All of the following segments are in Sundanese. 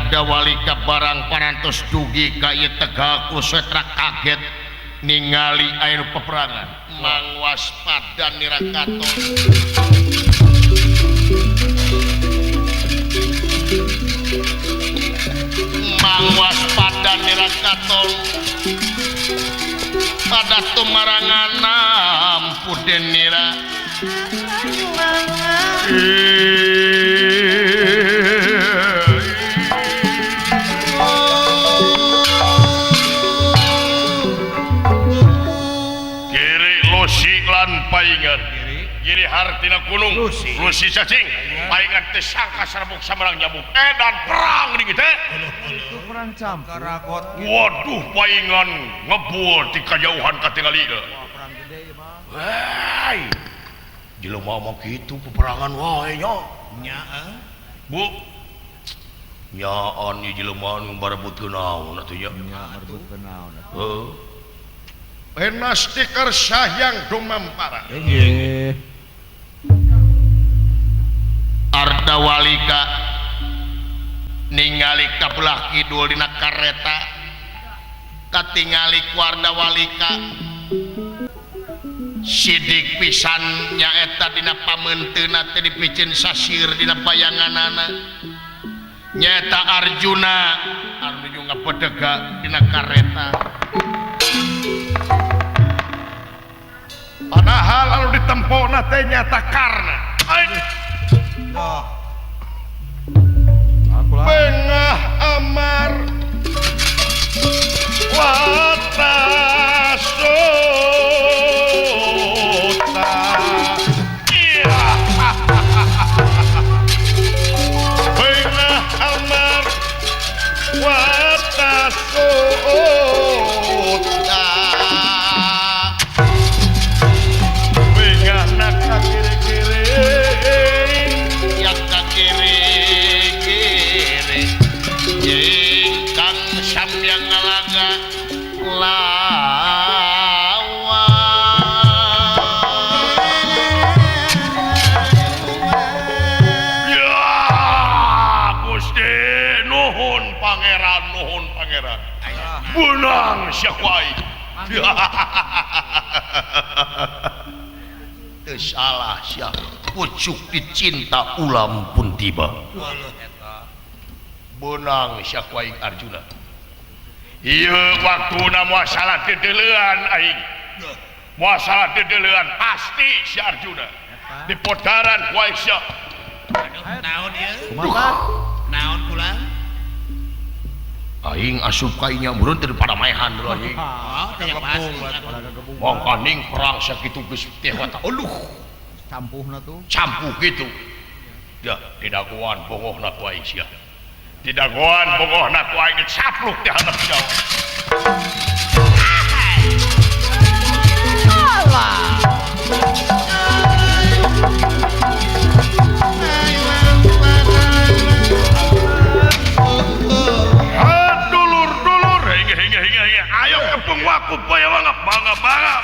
Ardawalika barang parantos dugi ka ieu Tegal Kusetra kaget ningali aya peperangan mangwaspadan nirakaton mangwaspadan nirakaton pada tumarangan ampun nira paingan giri hartina gunung lusi cacing paingan teh sangka sarbuk samarang nyabuk edan perang di teh itu perang campur. Waduh paingan ngebul di kajauhan katingali. Wah, perang gede ieu mah. Hei jelema mah kitu peperangan wae nya. Nya Bu nyaan ieu jelema nu barebutkeun naon atuh nya. Nya barebutkeun naon atuh. Heuh. Enas tikar sahyang dumampara. Nggih. Ardawalika ningali ka belah kidul dina kareta katingali ku Ardawalika sidik pisan nyaeta dina pamenteuna teh dipicen sasir dina bayanganana nyaeta Arjuna anu nuju ngapedega dina kareta. Padahal anu ditempona teh nyata Karna. Bengah amar watasota. Bengah amar watasota. Benang siapa teu salah siapa pucuk dicinta ulam pun tiba. Benang siapa Arjuna ieu waktuna moal salah dedeleuan aing moal salah dedeleuan pasti si Arjuna di podaran ku aing sia. Naon ieu? Naon kula? Aing asup ka inya meureun teu paramaehan dulu aing. Mangkaning perang sakitu geus teh wata aduh. Campuhna tuh. Campuh kitu. Ya, didagoan bongohna ku aing sia. Didagoan bongohna ku aing dicapluk di handap Jawa. Alah. Ayo kepung waku baya bangga bangga bangga.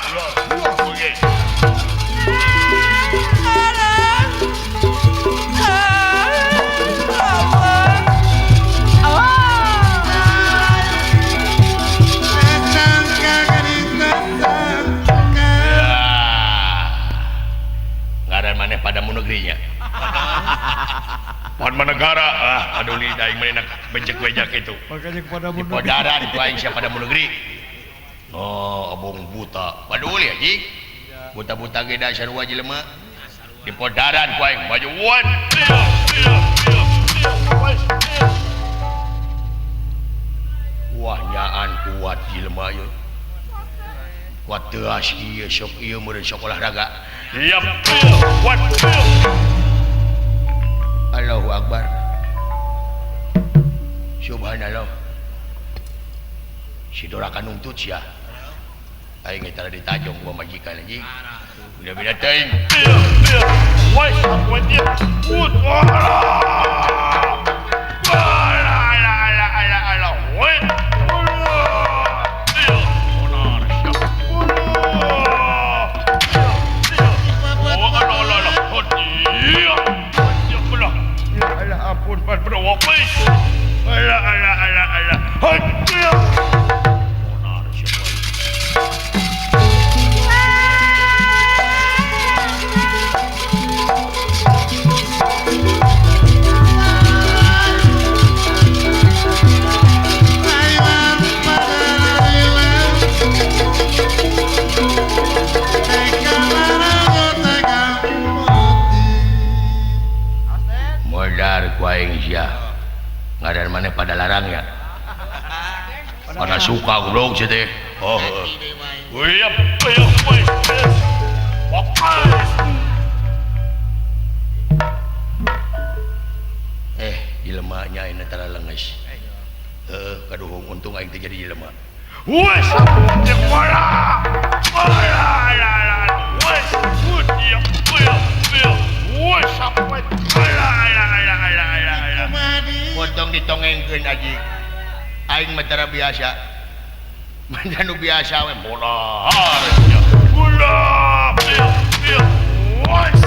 Ngaran maneh padamu negerinya. Padma negara, ah aduh lidah aing maneh becek-becek itu. Makanya kepada negeri. Podaran ku aing sia padamu negeri. Oh, abong buta. Paduli anjing. Buta-buta ge da sarua jelema. Di podaran ku aing maju wan. Wah nyaan kuat jelema ieu. Kuat teuas ieu sok ieu meureun sok olahraga. Yap. Kuat. Allahu Akbar. Subhanallah. Si doraka nuntut sia. Aing tara ditajong ku pamajikan anjing. Beda-beda teuing. Alah alah alah alah. Hancur. Onar siapa? Modar ku aing sia. Ngaran maneh pada larang ya. Pada suka goblok sia teh. Oh. Eh, jelema nya ayeuna tara leungeus. Heuh, kaduhung untung aing teh jadi jelema. Wes, jeung wala. Wala ala ala. Wes, ya ya ya. Wes sampai ala ala ala ala ala. Potong ditongengkeun aji. Aing mah tara biasa. Mah nu biasa we molah. Gula. Ya ya. Wes.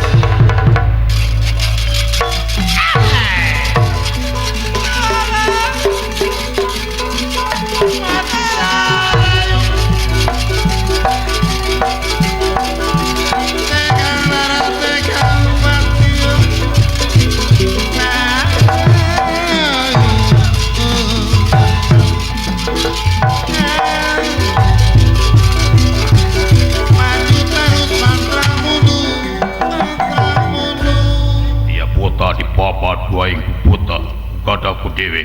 Dipapat ku aing ku buta gada ku dewek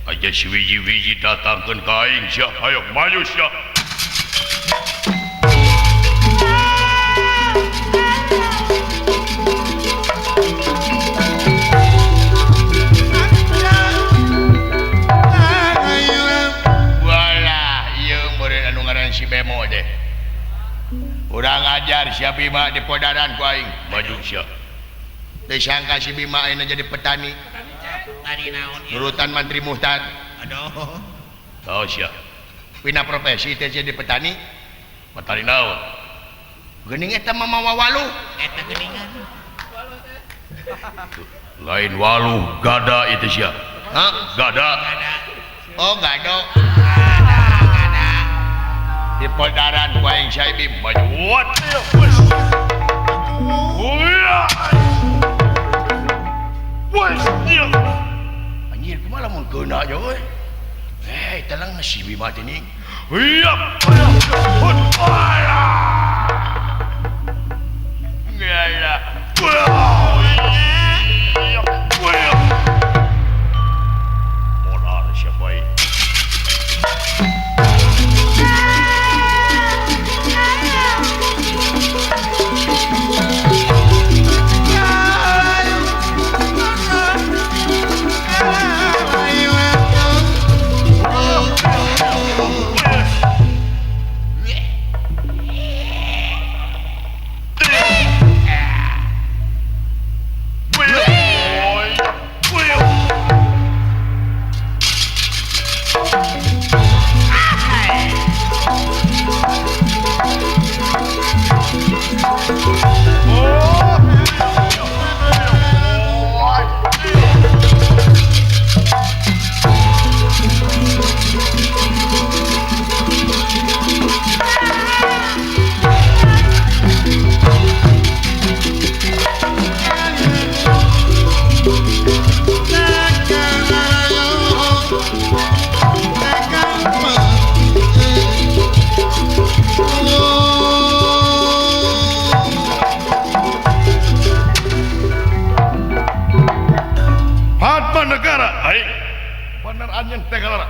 aja si wiji-wiji datangkeun ka aing sia ayo maju sia. Walah ieu meureun anu ngaran si Bemo teh urang ajar sia Bima di podaran ku aing maju sia. Disangka si Bima ayeuna jadi petani. Petani naon ieu? Nurutan Mantri Muhtar. Aduh. Tahu sia. Pina profesi teh jadi petani. Petani naon? Geuning eta mah mawa waluh. Eta geuningan. Lain waluh gada itu sia. Hah? Gada. Gada. Oh, gado. Gada, gada. Di podaran ku aing sia Bima maju. Anjir kumaha lamun keuna nya euy. Eh, telang si Bima teh ning. Modar siapa ieu?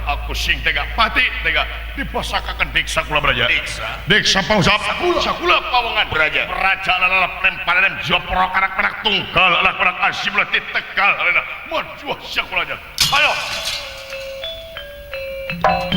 Aku sing tega pati tega dipasakakan diksa kula braja diksa pausap sakula pawangan braja braja lalap lemparan joprok anak-anak tunggal anak-anak asim letih tegal maju sakula aja ayo. Satu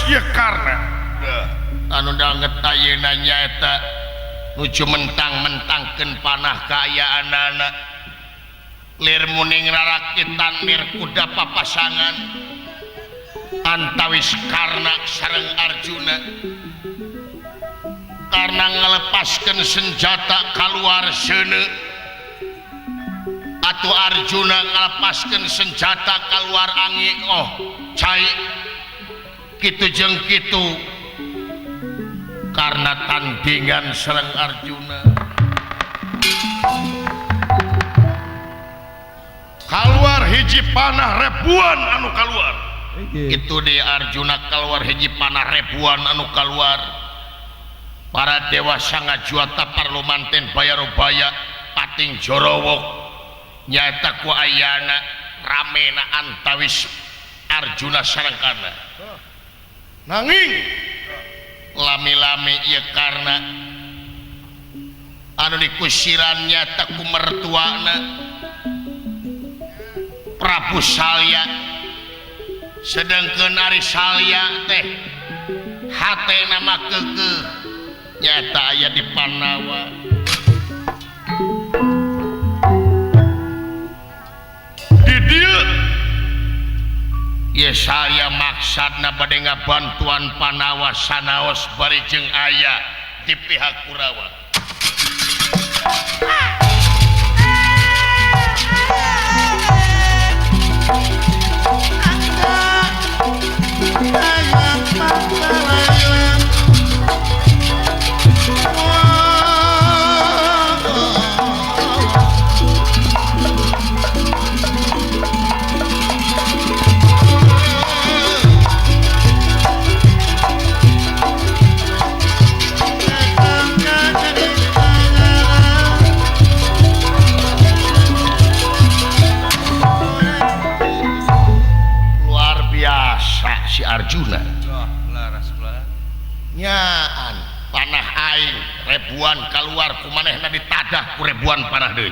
ieu Karna. Anu danget ayeuna nyaeta nuju mentang-mentangkeun panah kaayaanana. Lir muning rarakitan lir kuda papasangan antawis Karna sareng Arjuna. Karna ngalepaskeun senjata kaluar seuneu atuh Arjuna ngalepaskeun senjata kaluar angin oh cai kitu jeung kitu karena tandingan sareng Arjuna. Kaluar hiji panah ribuan anu kaluar. Itu di Arjuna kaluar hiji panah ribuan anu kaluar. Para dewa sangajuata parlu manten bayarubaya pating jorowok nyaeta ku ayana ramena antawis Arjuna sareng Karna. Nanging lami-lami ieu Karna anu dikusiran nyaeta ku mertuana Prabu Salya, sedangkeun ari Salya teh hatena mah keukeuh nyaeta aya di Pandawa. Di dieu ieu Salya maksadna bade ngabantuan Pandawa sanaos bari jeung aya di pihak Kurawa. Si Arjuna nyaan panah aing ribuan keluar ku manehna ditadah ku ribuan panah deui.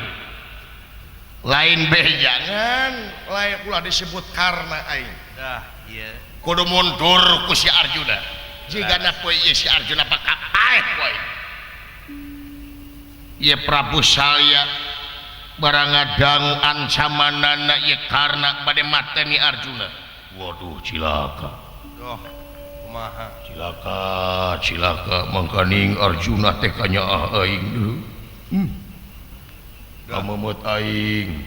Lain bejangan lain ulah disebut Karna aing. Dah ieu kudu mundur ku si Arjuna. Jigana poe ieu si Arjuna bakal paeh poe. Ieu Prabu Salya barang ngadangu ancamanana ieu Karna bade mateni Arjuna. Waduh cilaka. Duh, kumaha? Cilaka, cilaka mangkaning Arjuna teh kanyaah aing deui. Kamemeut aing.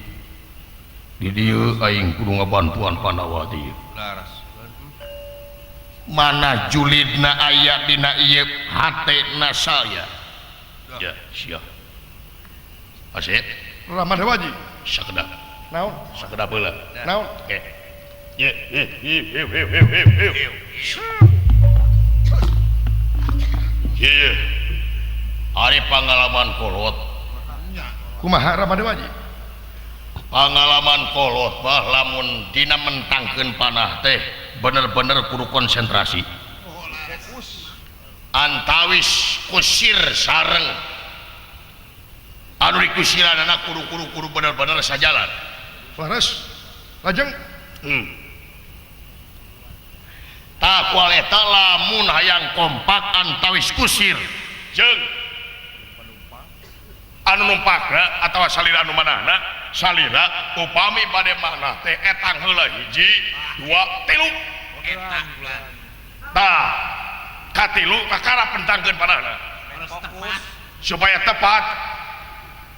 Di dieu aing kudu ngabantuan Pandawa teh. Laras. Mana julidna aya dina ieu hatena saya. Ya, sia. Asep, Rama Dewaji. Sakedap. Naon? Sakedap heula. Naon? Ari pangalaman kolot. Kumaha Rama Dewaji? Pangalaman kolot bah lamun dina mentangkeun panah teh bener-bener kudu konsentrasi. Antawis kusir sareng anu dikusiranana kudu bener-bener sajalan. Leres. Lajeng Tak eta lamun hayang kompak antawis kusir jeung anu numpakna atawa salira anu manahna salira upami bade manah teh etang heula hiji dua tilu etang ulah tah katilu kakara pentangkeun panahna supaya tepat.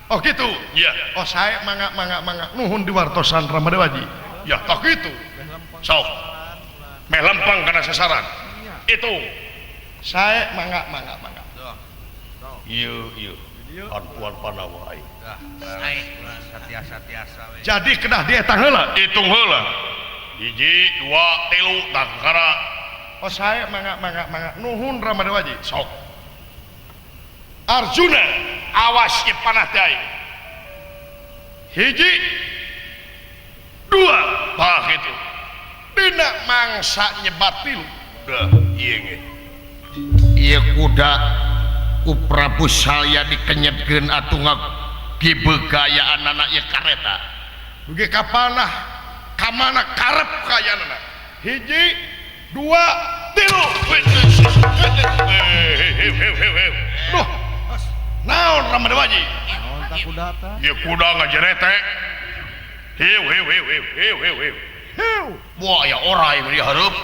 Oh gitu iya. Oh sae mangga mangga mangga nuhun diwartosan Rama Dewaji. Ya tah kitu sok meh lempeng kana sasaran itu sae mangga mangga mangga. Ieu ieu bantuan Pandawa aing. Sae satiasa-tiasa we. Jadi kedah dietang heula hitung heula hiji dua tilu tah kakara. Oh sae mangga mangga mangga nuhun Rama Dewaji. Sok Arjuna awas ieu panah teh aing hiji dua tah kitu dina mangsa nyebat tilu. Dah ieu ge ieu kuda ku Prabu Salya dikenyetkeun atuh ngagibegayaanana ieu kareta dugi ka panah ka mana karep kayanana hiji dua tilu. Duh. Naon Rama Dewaji? Naon ta kuda tah? Ieu kuda ngajerete. Hiu hiu hiu hiu hiu hiu hiu. Hiu. Wah aya orai mun dihareup.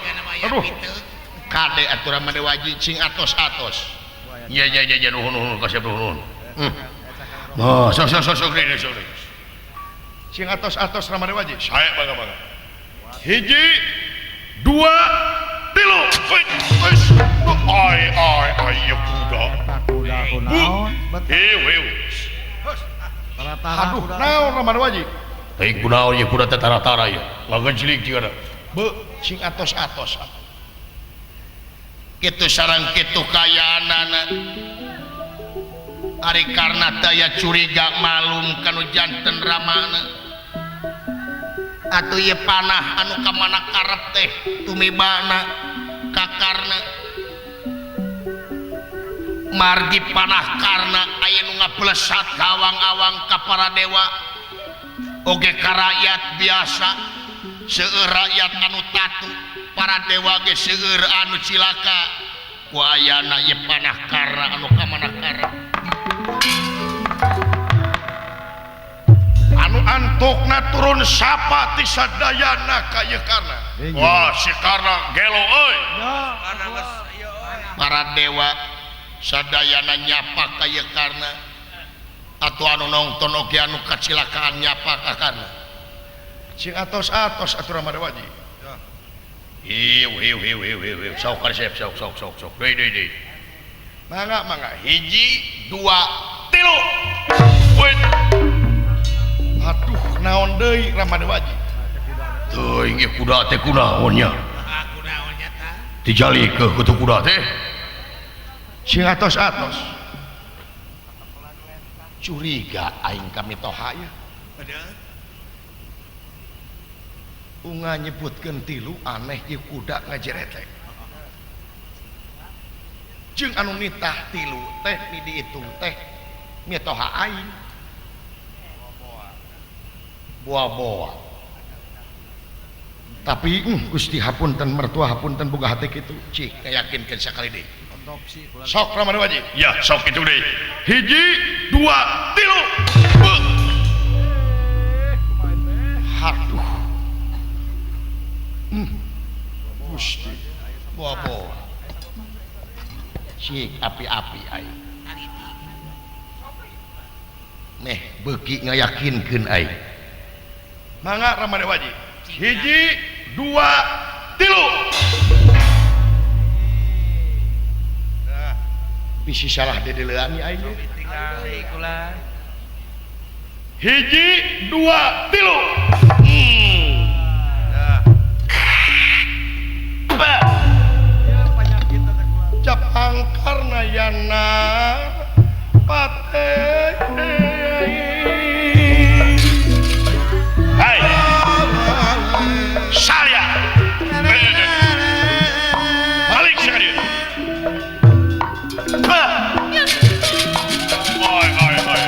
Aduh. Kade atuh Rama Dewaji cing atos-atos. Nya nya nya nuhun nuhun kasih nuhun. Nah, sok sok sok sok deui sok deui. Cing atos-atos Rama Dewaji. Sae bangga bangga. Hiji, dua, tilu. Ai ai ai ieu kuda. Eta kuda kunaon? Hiu hiu. Aduh, naon Rama Dewaji? Teuing kunaon ieu kuda teh tara-tara ieu. Ngagejlik jiga. Beuh, cing atos-atos. Kitu sareng kitu kayaanana. Ari karna daya curiga malum kanu janten ramana. Atuh ieu panah anu ka mana karep teh tumibana ka Karna. Margi panah Karna aya nu ngablesat awang-awang ka para dewa oge ka rakyat biasa. Seueur rakyat anu tatu, para dewa ge seueur anu cilaka. Ku ayana ieu panah Karna anu ka mana karep. Anu antokna turun sapa ti sadayana ka ieu Karna. Wah, si Karna gelo euy. Para dewa sadayana nyapa ka ieu Karna. Atuh anu nongton oge anu kacilakaan nyapa ka Karna. Cing atos-atos atuh Rama Dewaji. Hiu hiu hiu hiu hiu. Sok karesep sok sok sok sok. Deui deui deui. Mangga mangga. Hiji, dua, tilu. Wait. Aduh, naon deui Rama Dewaji? Teuing ieu kuda teh kunaon nya? Dijali ke kutu kuda teh. Sing atos-atos. Curiga aing ka mitoha ieu. Unga nyebutkeun tilu aneh ieu kuda ngajerete. Jeung anu nitah tilu teh ni diitung teh mitoha aing. Boa-boa. Tapi Gusti hapunten mertua hapunten boga hate kitu. Cik ngayakinkeun sakali deui. Sok Rama Dewaji. Ya, sok kitu deui. Hiji, dua, tilu. Aduh. Gusti. Boa-boa. Cik api-api aing. Neh beuki ngayakinkeun aing. Mangga Rama Dewaji. Hiji, dua, tilu. Bisi salah dedelean aing. Hiji, dua, tilu. Cap angkarna yana pate. Hai. Salya. Balik sekali. Oi oi oi.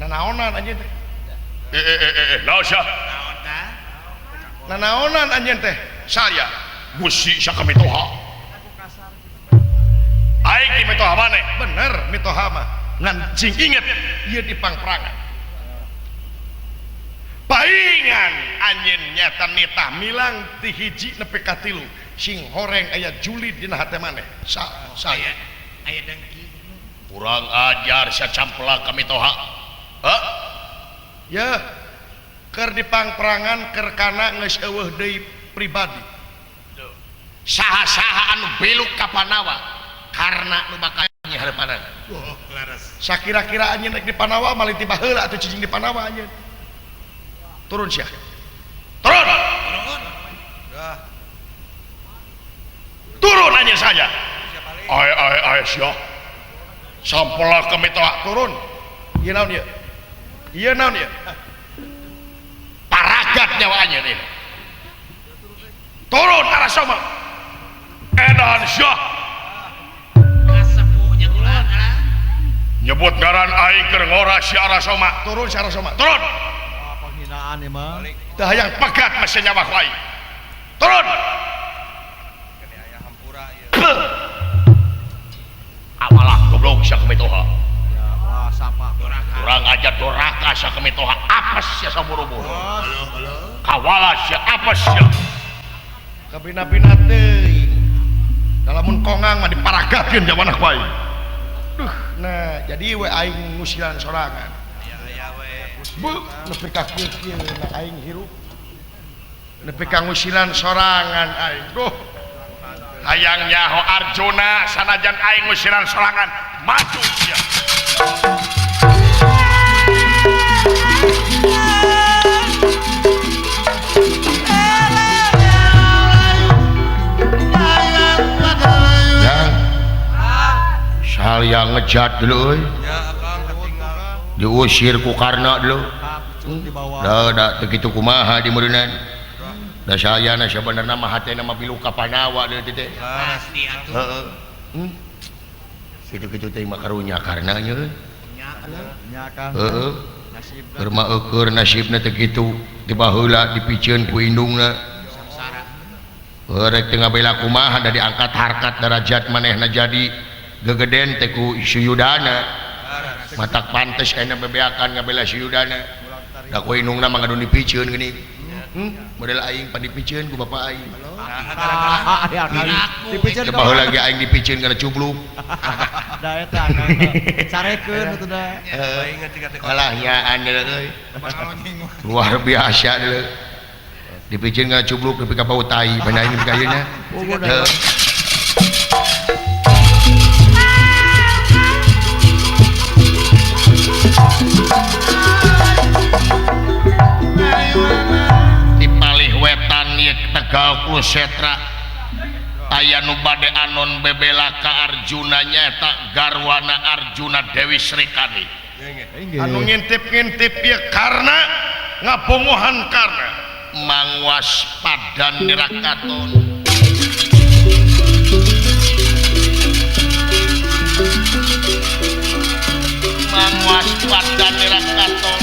Nanaonan anjeun teh. Naon sia? Nanaonan anjeun teh. Saya Gusti saka mitoha. Aing di mitoha maneh. Bener mitoha mah. Ngan cing inget ieu di pangprangan. Paingan anjeun nyata nitah milang ti hiji nepi ka tilu. Sing horeng aya julid dina hate maneh. Saya aya dengki. Kurang ajar sia campela kami toha. Hah? Ya, keur dipangperangan keur kana geus eueuh deui pribadi. Saha-saha anu beluk ka Panawa karena nu bakal nyaharapanan. Oh, laras. Sakira-kira anjeun rek di Panawa malih tiba heula atuh cicing di Panawa anjeun. Turun sia. Turun. Turun. Dah. Turun anjeun saja. Ai ai ai sia. Sampela kami toha turun. Ieu naon ieu? Ieu naon ieu? Paragat nyawa anjeun ieu. Turun arasoma. Edan sia. Kasepuhnya ulah alah. Nyebut ngaran aing keur ngora si Arasoma. Turun si Arasoma. Turun. Wah, penghinaan ieu mah. Teu hayang pegat mah nyawa ku aing. Turun. Kene aya hampura ieu. Awalah goblok sia kami toha. Ya, wah sapa. Kurang ajar doraka sia kami toha. Apes sia saburu-buru. Halo, halo. Kawala sia apes sia. Kabina-bina teuing. Lamun kongang mah diparagakeun jamanah ku aing. Duh, nah jadi we aing ngusiran sorangan. Aya aya we. Bu, nepi ka kieu-kieu na aing hirup. Nepi ka ngusiran sorangan aing. Duh. Hayang nyaho Arjuna sanajan aing ngusiran sorangan maju sia. Yang yang ngejat dulu euy. Diusir ku Karna dulu. Da da teu kitu kumaha di meureunnan. Da sayana sabenerna mah hatena mah pilu ka Panawa deui teh. Pasti atuh. Heeh. Kitu-kitu teh mah karunya Karna nya euy. Nya Kang. Heeh. Nasibna. Keur mah eueur nasibna teh kitu di baheula dipiceun ku indungna. Samsara. Heuh rek teu ngabela kumaha da diangkat harkat darajat manehna jadi gegeden teh ku Suyudana. Matak pantes ayeuna bebeakan ngabela Suyudana. Da ku indungna mah ngadon dipiceun geuning. Model aing pan dipiceun ku bapa aing. Ya kali. Dipiceun ka baheula ge aing dipiceun kana cubluk. Da eta Kang. Carekeun atuh da. Alah nyaan deui euy. Luar biasa deui. Dipiceun kana cubluk nepi ka bau tai pan aing nepi ka ayeuna. Di palih wetan ieu Tegal Kusetra aya nu bade anon bebela ka Arjuna nyaeta garwana Arjuna Dewi Srikandi. Anu ngintip-ngintip ieu karena ngabongohan karena mangwas padan nirakaton. Mangwas padan nirakaton.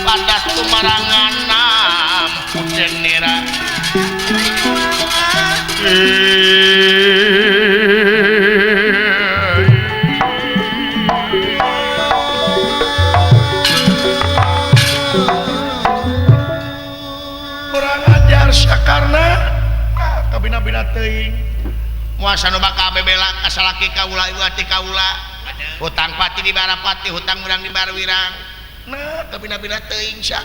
Padas tumarangan ampun nira. Kurang ajar sakarna kabina-bina teuing. Muasa nu bakal bebela ka salaki kaula ieu ati kaula. Hutang pati di barapati, hutang urang di barwirang. Nah, kabina-bina teuing sia.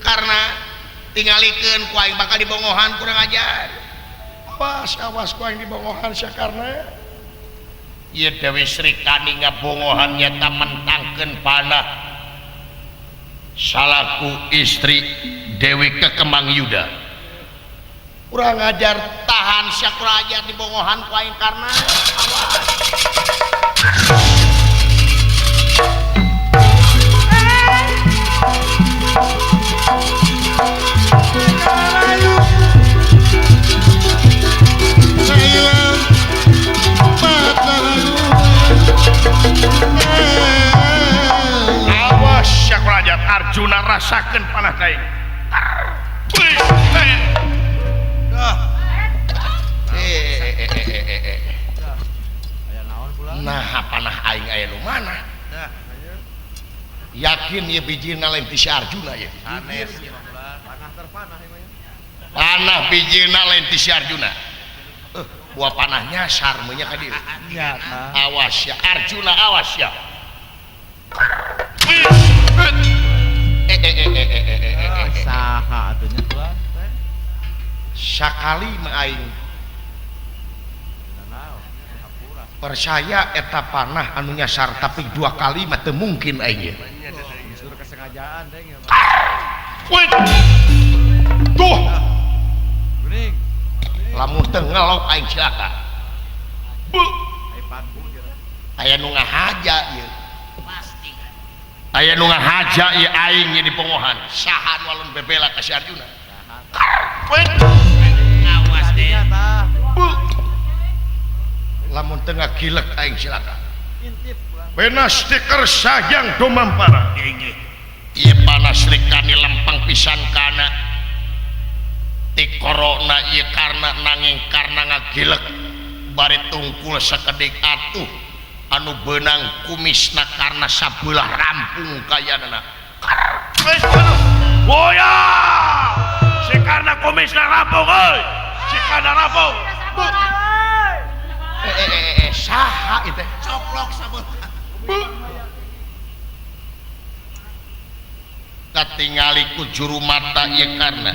Karena tingalikeun ku aing bakal dibongohan kurang ajar. Awas, awas ku aing dibongohan sia karena ieu Dewi Srikandi ngabongohan nyata mentangkeun panah salaku istri Dewi Kekembang Yuda. Kurang ajar tahan sia kurang ajar dibongohan ku aing karena awas. Awas sia kurang ajar Arjuna rasakeun panah aing. Nah panah aing aya nu mana? Yakin ieu bijina lain ti si Arjuna ieu. Sanes panah terpanah ieu mah. Panah bijina lain ti si Arjuna. Buah panahnya sarmenya ka dieu. Awas ya Arjuna, awas ya. Saha atuh nya tuh. Sakali mah aing percaya eta panah anu nyasar tapi dua kali mah teu mungkin aing. Unsur kesengajaan deng ya. Tuh. Geuning. Lamun teu ngelok aing cilaka. Aya nu ngahaja ieu. Pasti. Aya nu ngahaja ieu aing ieu di pongohan. Saha nu alun bebela ka si Arjuna? Awas deh. Lamun teu ngagilek aing cilaka. Benas stiker sayang dumampara. Ieu panas Srikani lempeng pisan kana ti korona ieu karna nanging karna ngagilek bari tungkul sakedik atuh anu beunang kumisna karna sabelah rampung kayanana. Boya! Si karna kumisna rampung euy. Si karna rampung. Saha ieu teh? Coplok sabelah. Katingali ku juru mata ieu karna.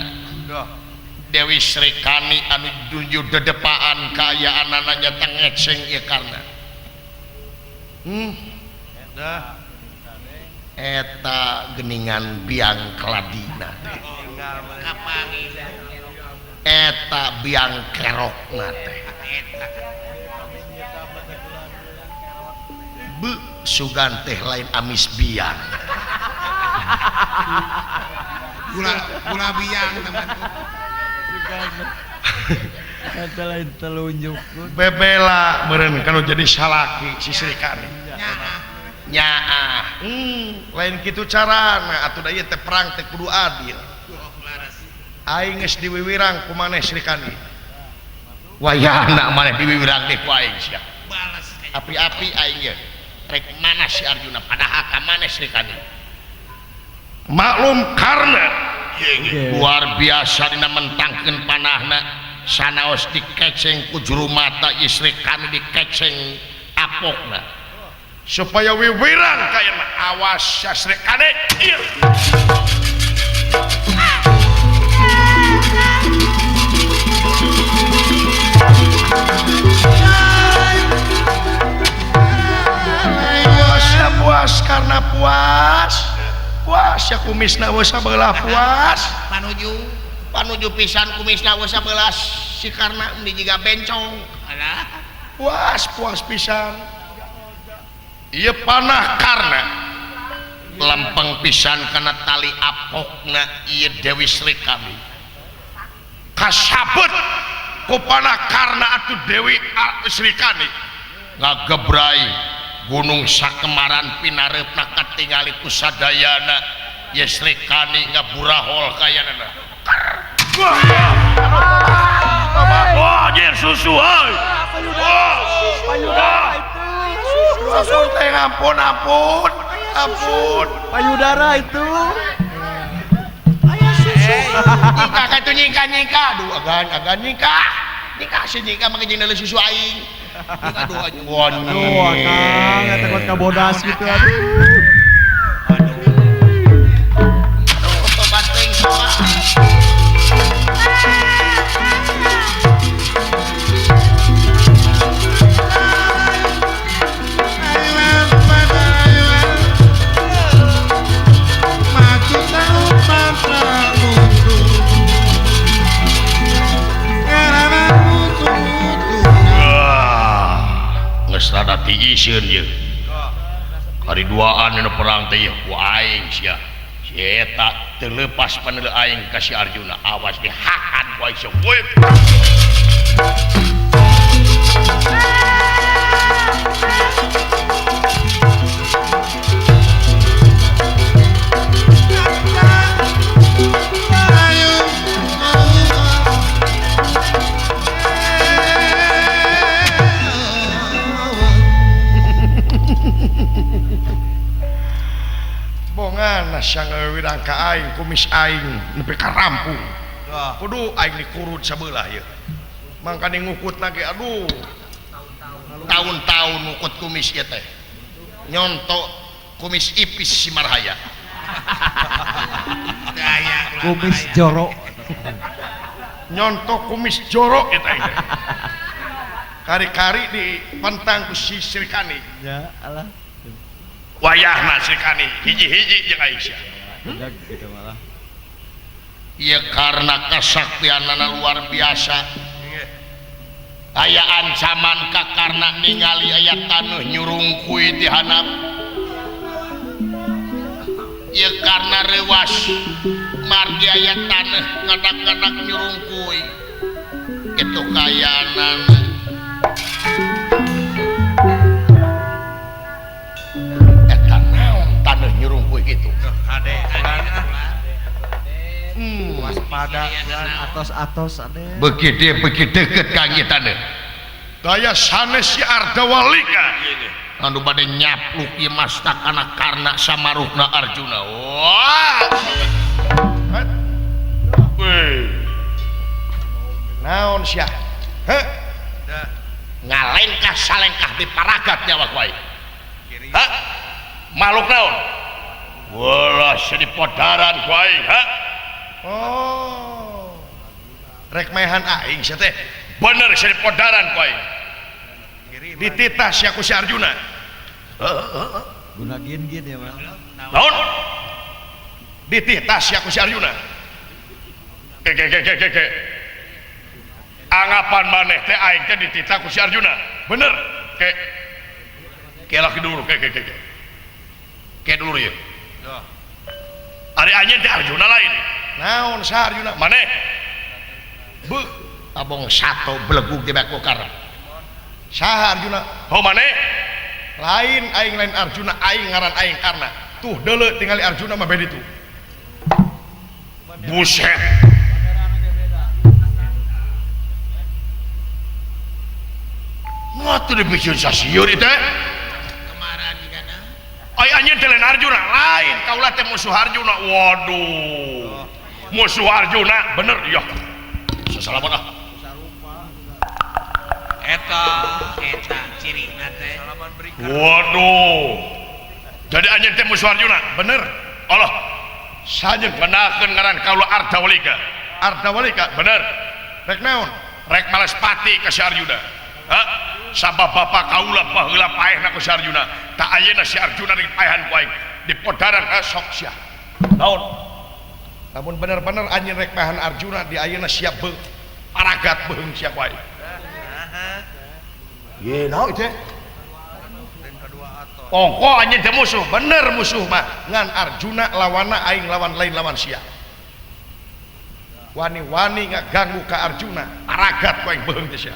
Dewi Srikani anu dunju dedepaan kaayaanana nyata ngeceng ieu karna. Eta geningan biang keladina teh. Eta biang kerokna teh. Be sugan teh lain amis biang. Gula biang teman. Eta lain telunjuk. Bebela meureun kalau jadi salaki si Srikani. Nyaah. Lain kitu carana atuh da ieu teh perang teh kudu adil. Aing geus diwiwirang ku maneh Srikani. Wayahna maneh diwiwirang teh ku aing sia. Api-api aing ye. Rek mana si Arjuna padahal ka maneh Srikani. Maklum karena luar biasa dina mentangkeun panahna sanaos dikeceng ku juru mata ieu Srikani dikeceng apokna supaya wiwirang kaya awas ya Srikani. Puas ya puas karena puas puas ya kumisna geus sabelah puas panuju pisan kumisna geus sabelah si karna meuni jiga bencong puas puas pisan ieu panah karna lempeng pisan kana tali apokna ieu Dewi Srikani kasabet ku panah karna atuh Dewi Srikani ngagebrai Gunung Sakemaran pinareupna katingali ku sadayana ye Srikani ngaburahol kayanana. Wah, anjir susu euy. Payudara itu. Susu teh ampun ampun. Ampun. Payudara itu. Aya susu. Nyingka ka itu nyingka-nyingka. Aduh agan agan nyingka. Nyingka si nyingka make jeung susu aing. Aduh anjing. Aduh akang eta kuat kabodas gitu aduh. Aduh. Aduh tobat teuing tobat. Rada tiiseun ieu. Hari duaan dina perang teh ku aing sia. Si eta teu leupas paneuleuh aing ka si Arjuna. Awas dihakan ku aing sia. Bongan sang wirang ka aing kumis aing nepi ka rampung. Kudu aing dikurut sabelah ieu. Mangkane ngukut lagi aduh. Tahun-tahun ngukut kumis ieu teh. Nyonto kumis ipis si Marhaya. Kumis jorok. Nyonto kumis jorok eta teh. Kari-kari dipentang ku si Srikani. Ya Allah. Wayahna Srikani hiji-hiji jeung Aisyah. Gitu malah. Ieu karena kasaktianana luar biasa. Aya ancaman ka karena ningali aya taneuh nyurungkuy ti handap. Ieu karena reuwas margi aya taneuh ngadak-ngadak nyurungkuy. Kitu kayaanana. Eta naon taneuh nyurungkuy kitu? Kade waspada atos-atos ade. Beuki dieu beuki deukeut ka ieu taneuh. Daya sanes si Ardawalika ieu anu bade nyapluk ieu mastakana Karna samaruhna Arjuna. Wah. Weh. Naon sia? Heh. Ngalengkah salengkah di paragat nyawa ku aing. Hah? Makhluk naon? Walah sia dipodaran ku aing, ha? Oh. Rek maehan aing sia teh. Bener sia dipodaran ku aing. Dititah sia ku si Arjuna. Heeh. Guna gin-gin ya, Bang. Naon? Dititah sia ku si Arjuna. Ke ke ke ke ke. Anggapan maneh teh aing teh dititah ku si Arjuna. Bener. Ke. Ke laki dulu ke ke ke. Ke dulu ieu. Ari anjeun teh Arjuna lain. Naon sa Arjuna? Maneh? Beuh, abong sato belegug di baku karna. Saha Arjuna? Ho maneh? Lain aing lain Arjuna, aing ngaran aing Karna. Tuh deuleu tingali Arjuna mah beda itu. Buset. Motor dipikir sasieur ieu teh. Kemaran jigana. Ai anjeun teh lain Arjuna, lain kaula teh musuh Arjuna. Waduh. Musuh Arjuna bener ya. Sasalaman ah. Eta eta cirina teh. Waduh. Jadi anjeun teh musuh Arjuna, bener. Allah. Sanjeun benakeun ngaran kaula Ardawalika. Ardawalika bener. Rek naon? Rek males pati ka si Arjuna. Hah? Sabab bapa kaula baheula paehna ku si Arjuna. Tak ayeuna si Arjuna dipaehan ku aing. Dipodaran ka sok sia. Naon? Lamun bener-bener anjeun rek paehan Arjuna di ayeuna siap beuh paragat beuheung sia ku aing. Ye naon teh? Ongko anjeun teh musuh, bener musuh mah. Ngan Arjuna lawanna aing lawan lain lawan sia. Wani-wani ngaganggu ka Arjuna, paragat ku aing beuheung teh sia.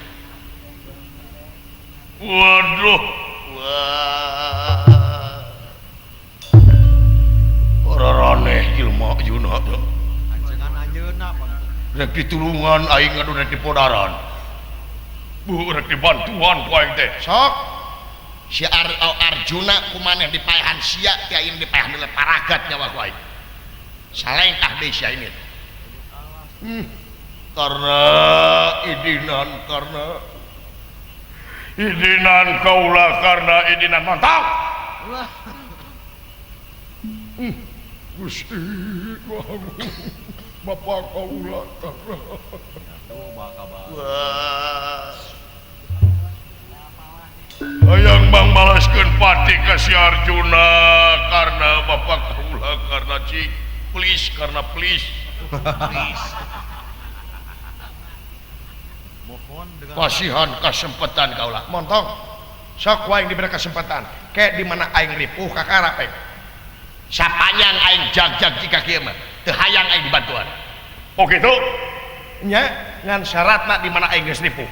Waduh. Wah. Oraraneh jelema Arjuna teh. Anjeungan anjeunna Rek ditulungan aing anu rek dipodaran. Bu rek dibantuan ku aing teh. Sok si Arjuna ku maneh dipaehan sia teh aing dipaehan deuleu paragat nyawa ku aing. Salengkah deui sia ini. Karena idinan karena idinan kaula karena idinan mantap. Gusti Bapak kaula karena wah. Hayang bang balaskeun pati ka si Arjuna karena bapak kaula karena cik please karena please. Please. Kasihan kesempatan kaula. Montong. Sok ku aing diberi kesempatan. Ke di mana aing ripuh kakarap aing. Sapanjang aing jag-jag jika kieu mah teu hayang aing dibantuan. Oh kitu? Nya ngan syaratna di mana aing geus ripuh.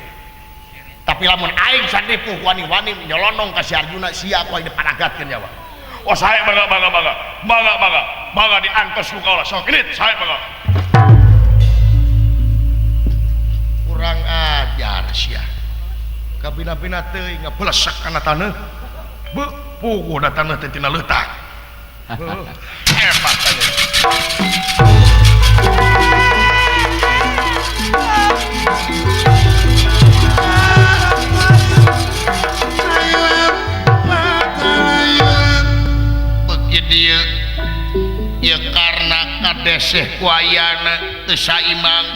Tapi lamun aing sanipuh wani-wani nyolonong ka si Arjuna sia ku aing diparagatkeun nyawa. Oh sae mangga mangga mangga. Mangga mangga. Mangga diantos ku kaula. Sok init sae mangga. Kurang ajar sia. Kabina-bina teuing ngabelesek kana taneuh. Beuh, puguh da taneuh teh tina leutak. Hebat taneuh. Kadeseh ku ayana teu saimang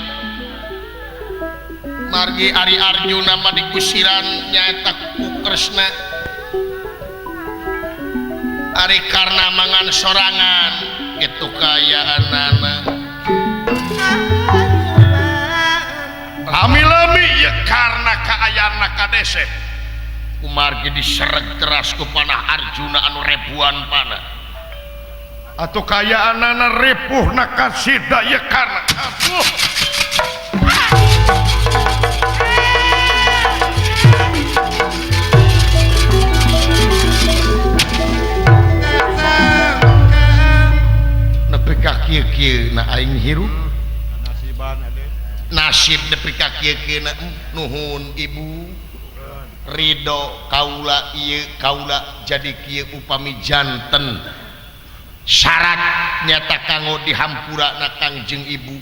margi Ari Arjuna mah dikusiran nyaeta ku Kresna Ari Karna mangan sorangan kitu kaayaanana lami-lami ieu Karna kaayaanna kadeseh kumargi disereg teras ku panah Arjuna anu ribuan panah atuh kaayaanana ripuhna kasida ieu Karna atuh nepi ka kieu-kieu na aing hirup nasib nepi ka kieu-kieu na nuhun ibu ridho kaula ieu kaula jadi kieu upami janten syarat nyata kanggo dihampura na Kangjeng Ibu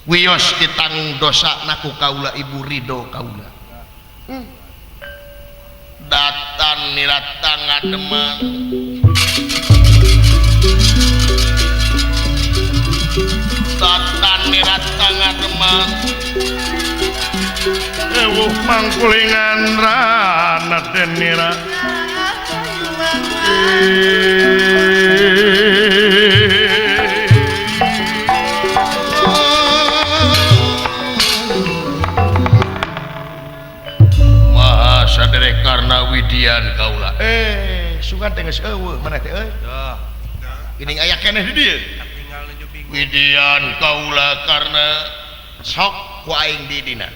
wios ditanggung dosa na ku kaula ibu ridho kaula datan niratang ngademan datan niratang ngademan ewuh mangkulingan rana denira Maha saderek Karna Widian kaula sugan teh geus eueuh maneh teh euy geuning aya keneh di dieu Widian kaula karena sok ku aing di dina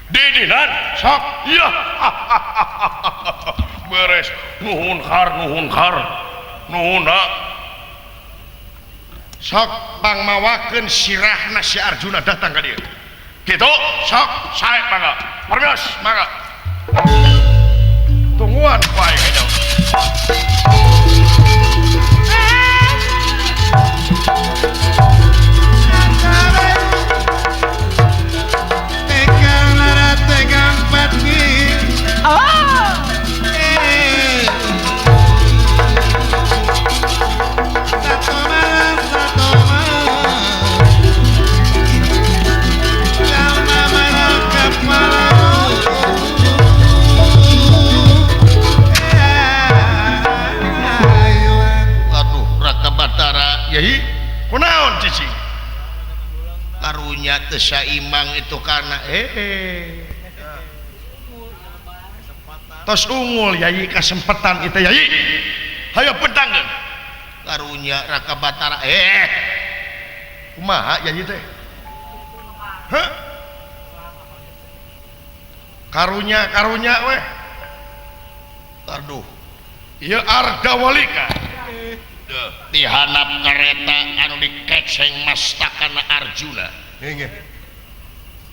didinan sok iya beres nuhun har nuhun ha sok pangmawakeun sirahna si Arjuna datang ka dieu kitu sok sae mangga permios mangga tungguan ku aing nya. Aduh Raka Batara Yai kunaon cicing karunya teu saimang itu karena tos unggul Yai kasempetan itu Yai hayo pentangkeun karunya Raka Batara kumaha Yai teh heh karunya karunya weh aduh ieu Ardawalika dihanap kereta anu dikeceng mastakana Arjuna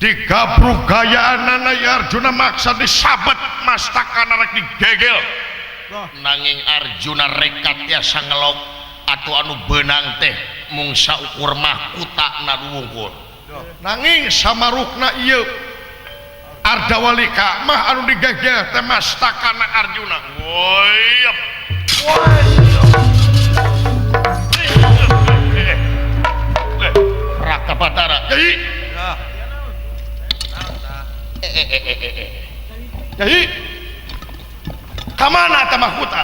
digabruk gayaanana Arjuna maksa disabet mastakana rek digegel nanging Arjuna rekat tiasa ngelok atuh anu beunang teh mung saukur mahkota na wungkul nanging samarukna ieu Ardawalika mah anu digegel teh mastakana Arjuna woyep Raka Batara Yai Yai kamana teh mahkota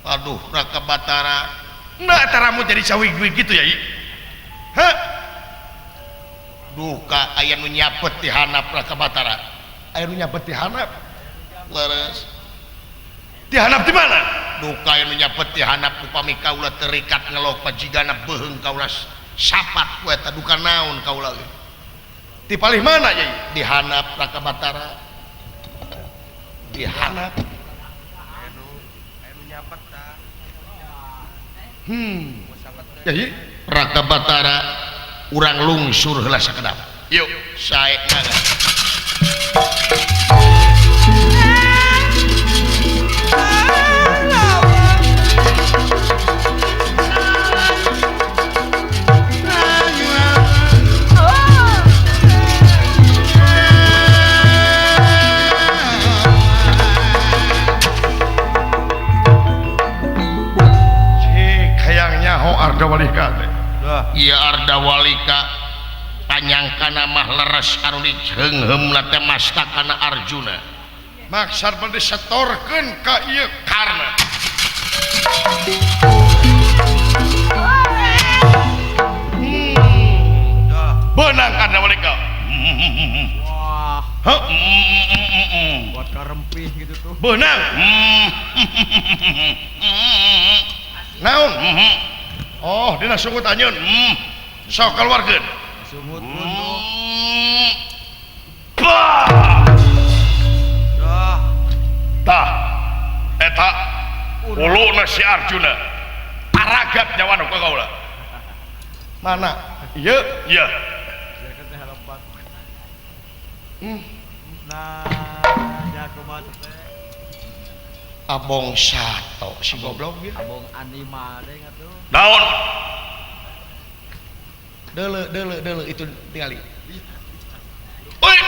aduh Raka Batara nah eta rambut jadi cawig-wig gitu Yai heh duka aya nu nyapet di handap Raka Batara aya nu nyapet di handap leres di handap di mana duka aya nu nyapet di handap upami kaula terikat ngelok pajigana beuheung kaula sapat ku eta duka naon kaula ge di palih mana Yai di handap Raka Batara di handap Yai Raka Batara urang lungsur heula sakedap yuk sae mangga Cik hayang nyaho Ardawalika teh Ieu Ardawalika panyangkana mah leres anu diheungheumna teh mastakana Arjuna. Maksad bade setorkeun ka ieu Karna. Benang Ardawalika. Wah. Hah? Buat karempih gitu tuh. Benang. Naon? Oh, dina sungut anjeun. Sok keluarkeun. Sungut tuh. Bah. Tah. Eta uluna si Arjuna. Paragat nyawa nu ka kaula. Mana? Ieu, ieu. Nah, ya kumaha teh? Abong sato si goblok ieu. Abong anima deui atuh. Naon? Deuleu deuleu deuleu itu tingali. Oi.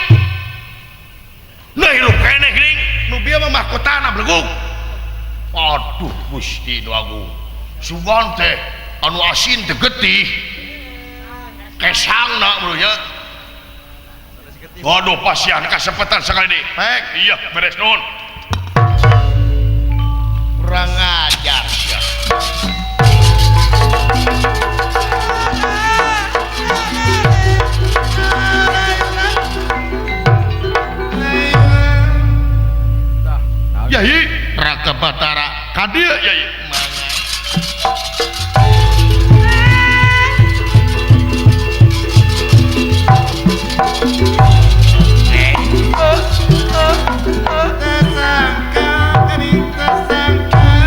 Nah, hirup keneh geuning. Nu bieu mah mahkotana belegug. Aduh Gusti nu agung. Sugan teh anu asin teh getih. Kesangna bro nya. Waduh pasian kasepetan sekali di. Pek. Iya, beres nuhun. Kurang ajar sia. Yai, Raka Batara ka dieu yai. Mangga.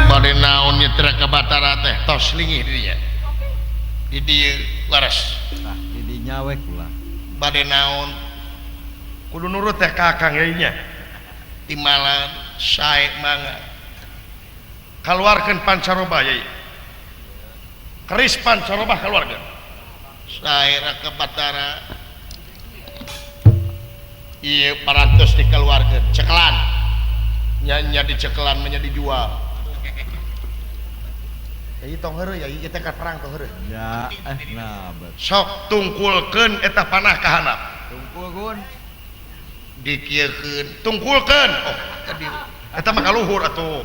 Bade naon nya Raka Batara teh tos lingih di dinya. Di dieu leres. Tah di dinya we kula. Bade naon kudu nurut teh ka Akang yai nya. Timalan sae mangga. Kaluarkeun pancaroba yai. Keris pancaroba kaluarkeun. Sae Raka Batara. Ieu parantos dikeluarkeun cekelan. Nya dicekelan mah nya dijual. Yai tong heureuy yai ieu teh ka perang tong heureuy. Ya, nah sok tungkulkeun eta panah ka handap. Tungkul gun. Dikieukeun tungkulkeun. Oh, tadi eta mah kaluhur atuh.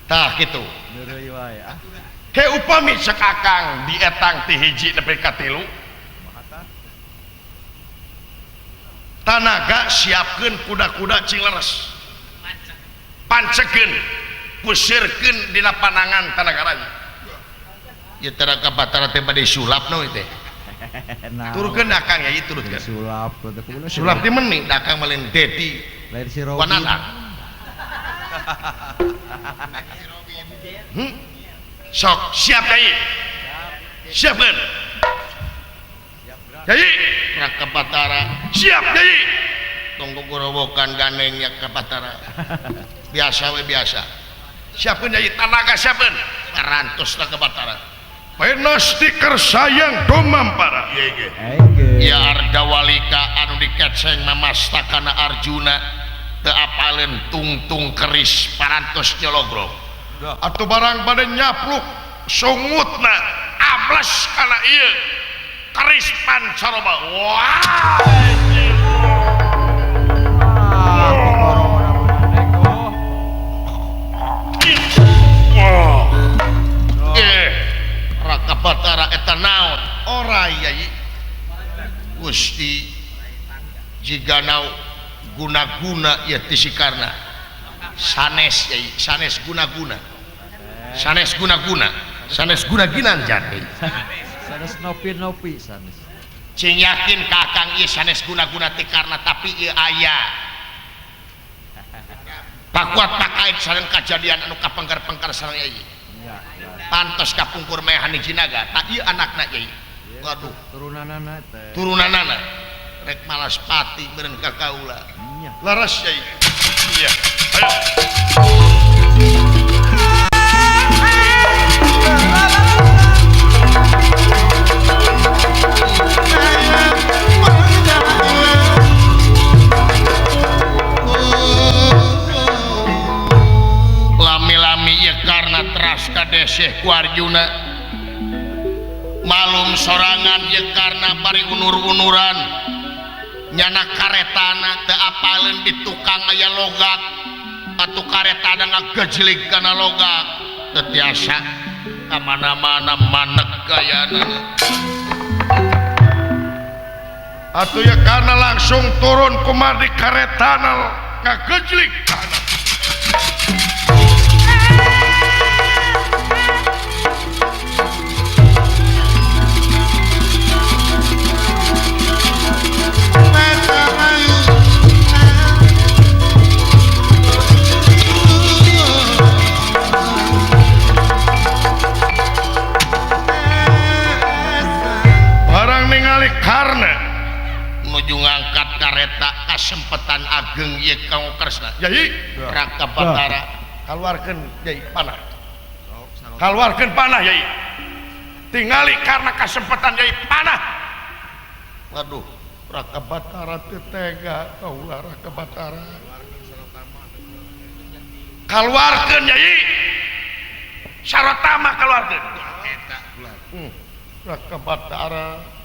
Tah kitu. Heureuy wae ah. Ke upami cek Akang dietang ti hiji nepi ka tilu. Tanaga siapkeun kuda-kuda cing leres. Pancekeun, pusirkeun dina panangan tanaga raja. Ieu teh Raka Batara teh bade sulap nu teh. Turunkeun Akang yai turutkeun. Sulap teh kumaha? Sulap di meni da Akang mah lain Dedi. Lain si Robin. Wanana. Sok siap yai. Siapkeun. Yai Raka Batara siap yai. Tong gorowokan gandeng ya Raka Batara. Biasa we biasa. Siapkeun yai tanaga siapkeun. Parantos Raka Batara. Penasti sayang domampara. Ya Ardawalika anu dikeceng mamastakana Arjuna teu apaleun tungtung keris parantos nyologrok. Atuh barang bade nyapluk sungutna ambles kana ieu keris pancaroba. Wah. Raka Batara eta naon? Ora yai. Gusti jiga nau guna-guna ieu ti si Karna. Sanes yai, sanes guna-guna. Sanes guna-guna, sanes guna ginanjar yai. Sanes nopi-nopi sanes. Cing yakin ka Akang ieu sanes guna-guna ti Karna tapi ieu aya. Pakuat pakait sareng kajadian anu kapengker-pengker sareng yai. Pantos kapungkur maehan jinaga tak ieu anakna yai. Waduh, turunanana teh. Turunanana rek malas pati meureun ka kaula. Leres yai. Iya. Ayo. Lami-lami ieu Karna teras kadeseh ku Arjuna. Malum Sorangan ye karna bari unur-unuran nyana karetana teu apaleun di tukang aya logak atuh karetana ngagejlig kana logak teu tiasa ka mana-mana manek gayana. Atuh ya karena langsung turun kumardi karetana ngagejlig kana. Barang ningali Karna nuju ngangkat kareta kasempetan ageng ieu Kang Kresna. Yai Raka Batara kaluarkeun yai panah. Kaluarkeun panah yai. Tingali karena kasempetan yai panah. Waduh, Raka Batara teu tega kaula Raka Batara. Kaluarkeun yai. Sarotama kaluarkeun. Eta Raka Batara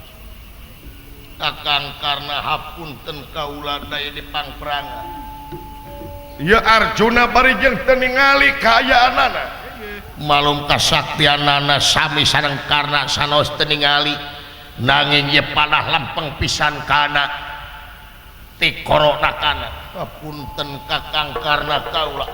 Kakang Karna hapunten kaula daya di pangperangan. Ya Arjuna bari jeung teu ningali kaayaanana. Malum kasaktianana sami sareng Karna sanaos teu ningali nanging ye panah lempeng pisan kana ti korona kana. Hapunten Kakang Karna kaula.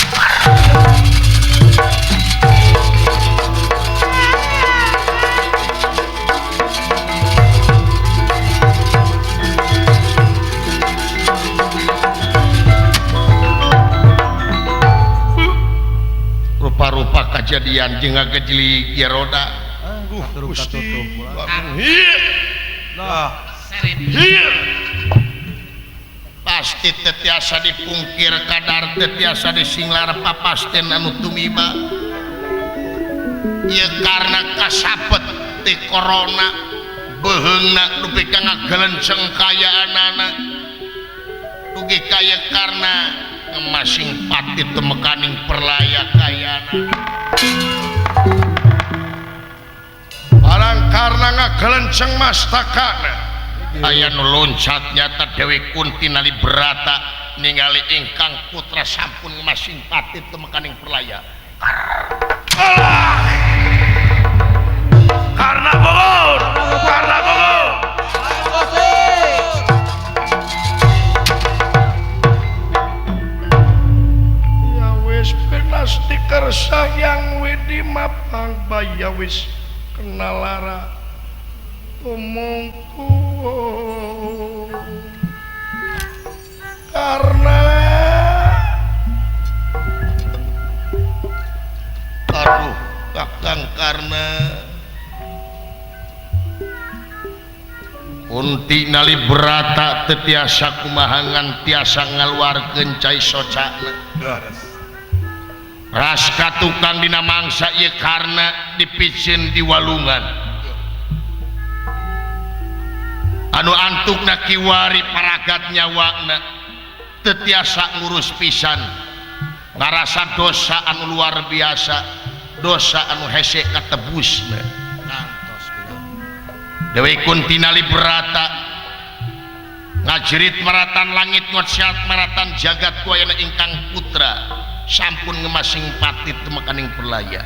Rupa-rupa kejadian jeung ngagejlig ieu roda. Gusti. Pasti teu tiasa dipungkir kadar teu tiasa disinglar papasten anu tumiba. Ieu karna kasapet ti corona beuheungna dupi ka ngagelenceng kayaanana. Dugi kaya karna masing pati temekaning perlaya kayana. Barang karna ngagelenceng mastakana aya nu loncat nyata Dewi Kunti nali berata ningali ingkang putra sampun masing pati temekaning perlaya. Karna Bogor, Karna Bogor. Pasti kersa yang wedi mapang baya wis kena lara tumungku karena aduh Kakang Karna Kunti nali berata teu tiasa kumahangan tiasa ngaluarkeun cai socana. Raska tukang dina mangsa ieu karna dipicin di walungan anu antukna kiwari paragat nyawana teu tiasa ngurus pisan ngarasa dosa anu luar biasa dosa anu hese katebusna. Dewi Kunti nali berata ngajerit maratan langit ngociat maratan jagat ku ayana ingkang putra sampun ngemasing pati temekaning perlaya.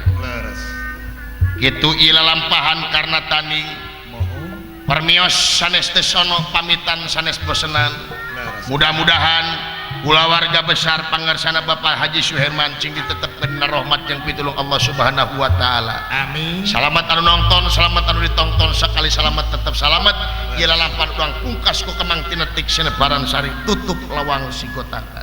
Kitu ieu lalampahan karna tani permios sanes teu sono pamitan sanes bosenan. Mudah-mudahan kulawarga besar pangersana Bapak Haji Suherman cing ditetepkeun dina rahmat jeung pitulung Allah Subhanahu wa taala. Amin. Salamat anu nonton, salamat anu ditonton, sakali salamat tetep salamat. Ieu lalampahan urang pungkas ku kemang tinetik sinebaran sari tutup lawang sigotaka.